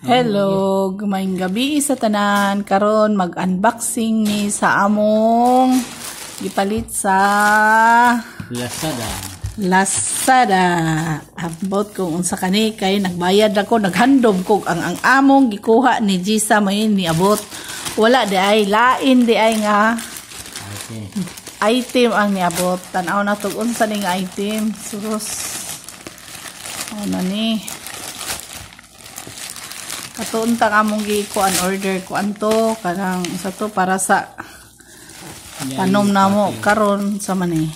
Hello, maayong gabi sa tanan. Karon mag-unboxing ni sa among gipalit sa Lazada. Lazada. Ambot kung unsa kani kay nagbayad ako, naghandom ko ang among gikuha ni Gisa may niabot. Wala di ay lain di ay nga Okay. item ang niabot. Tan-aw na tog unsa ning item. Sus. Ano ni? Katuuntang among gikuan order kuan to kanang sa to para sa tanom namo karon sa mani.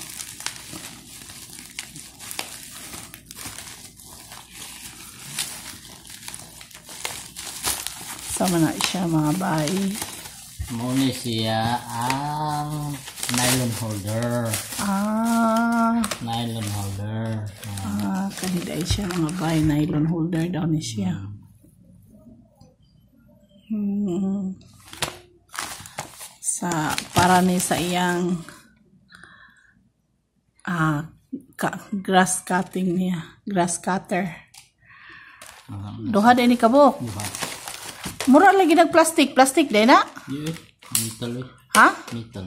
Sama na siya, mga bay. Mao ni siya ang nylon holder. Ah, Nylon holder. ah, kanid ay siya, mga bay, nylon holder daw ni siya. Sa para ni sa iyang grass cutting niya, grass cutter. Duha din ni kabuk. Duha. Mura lagi nag plastic, plastic din na. Di eh. Metal eh. Ha? Metal.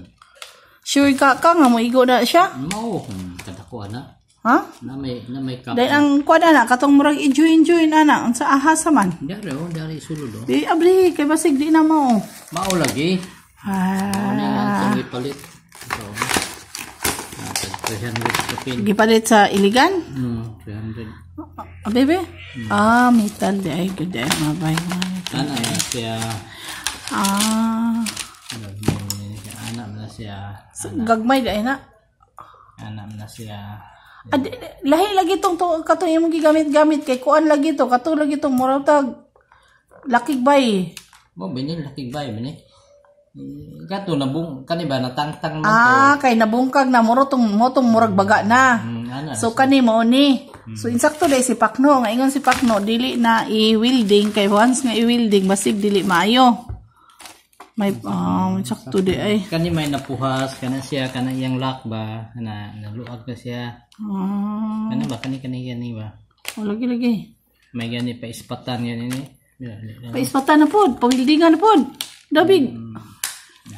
Sure ka ka nga moigo na siya? Mao kadako ana. Ha? Na may cup. Dahil ang kuan ana katong murag i-join-join ana unsa ahasa man. Dari oh, dari sulod oh. Di abri kay basig di na mo. Mao lagi. Ah, Mao ni ang itong gipalit. Ito. Ah, 300 kapin. Gipalit sa Iligan? 300. Ah, bebe? Ah, metal di ay good ay mga bay. Mga metal. Ana na siya. Ah, Ana na siya. so, gagmay di ay na. Ana na siya. Ah, lahi lagi tong to katong imong gigamit-gamit kay kuan lagi to kato lagi tong murag tag lakig bay. Mo bini laki bay bini. Kato nabung kani ba natangtang man to. Ah, kay nabungkag na muro tong mo tong murag baga na. Ana. So kani mo ni. So insakto dai si Pakno, nga ingon si Pakno dili na i-welding kay once nga i-welding basig dili maayo. May insakto di ay. Kani may napuhas kana siya kana iyang lock ba na naluag na siya. Ah, Kana ba kani kani kani ba. oh, lagi lagi. May gani pa ispatan gani ni. Paispatan na pod, pawildingan na pod. Dabig.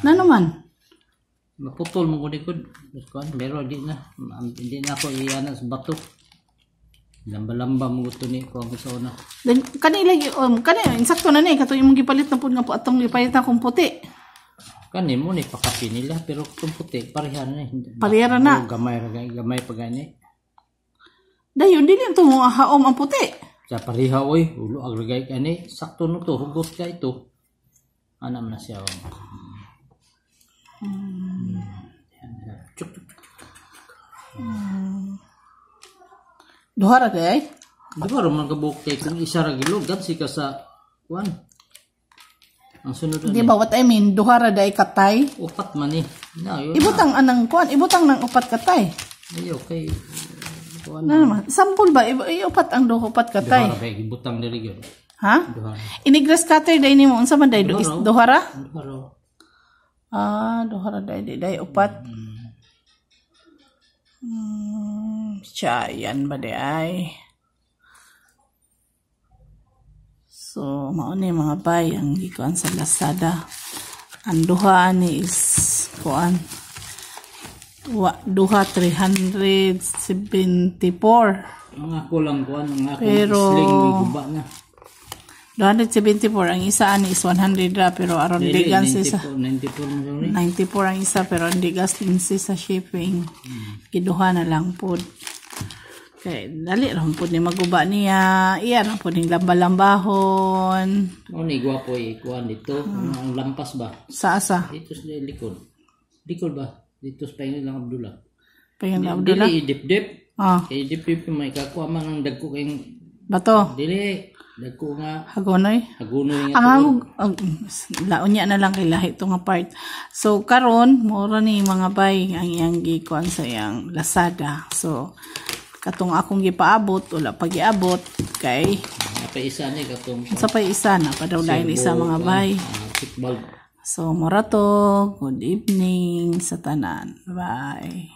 Na naman. Maputol mo gud gud. Kuan pero di na hindi na ako iyana sa bato. Lamba-lamba mo gusto ni ko ang sa una. Then kani lagi kani insakto na ni katong imong gipalit na pod nga po atong gipalit na kong puti. Kani mo ni pakapi nila pero kung puti pareha na ni. Pareha ra na. Oh, gamay ra gamay pa gani. Dayon dili to mo haom ang puti. Sa pareha oy, ulo agragay kani sakto no to hugot ka ito. Ana man na siya. Oh. Chuk, chuk, chuk. Duha ra kay. Di ba man kabuk kay kung isa ra gilog si ka sa kuan. Ang sunod Di ani. ba what I mean, duha ra day katay. Upat man ni. Na yun. Ibutang anang kuan, ibutang ng upat katay. Ayo kay kuan. Na naman, sample ba upat ang duha upat Duha katay. ra kay gibutang diri gyud. Ha? Duha. Ini grass cutter day nimo unsa man day Duha raw. duha ra? Duha ra. Ah, duha ra day di day upat. Siya, yan ba di ay? So, mao ni mga bay ang gikuan sa Lazada. Ang duha ni is kuan wa duha 374. Ang ako lang kuan ang ako Pero- sling guba na. 274 ang isa ani is 100 ra pero aron Dili, di gan si sa 94 mo ni. 94 ang isa pero hindi gas si sa shipping. Giduha na lang pod. Kay dali ra pod ni maguba niya. Iya ra pod ning lamba-lambahon. Mo ni gwapo eh, kuan dito ang lampas ba? Sa asa? Dito sa likod. Likod ba? Dito sa paingon lang Abdullah. Payan Abdullah. Dili dip-dip. Ah, Kay dip-dip may kakuha man ang dagko kay bato. dili dagko nga Hagonoy. hagunoy nga Ang hangog ang laon niya na lang kay lahi to nga part. So karon mura ni mga bay ang iyang gikuan sa iyang Lazada. So katong akong gipaabot wala pa giabot kay Apa isa ni katong sa pay isa na pa daw lain isa mga bay. Kickball. So mura to, good evening sa tanan. Bye.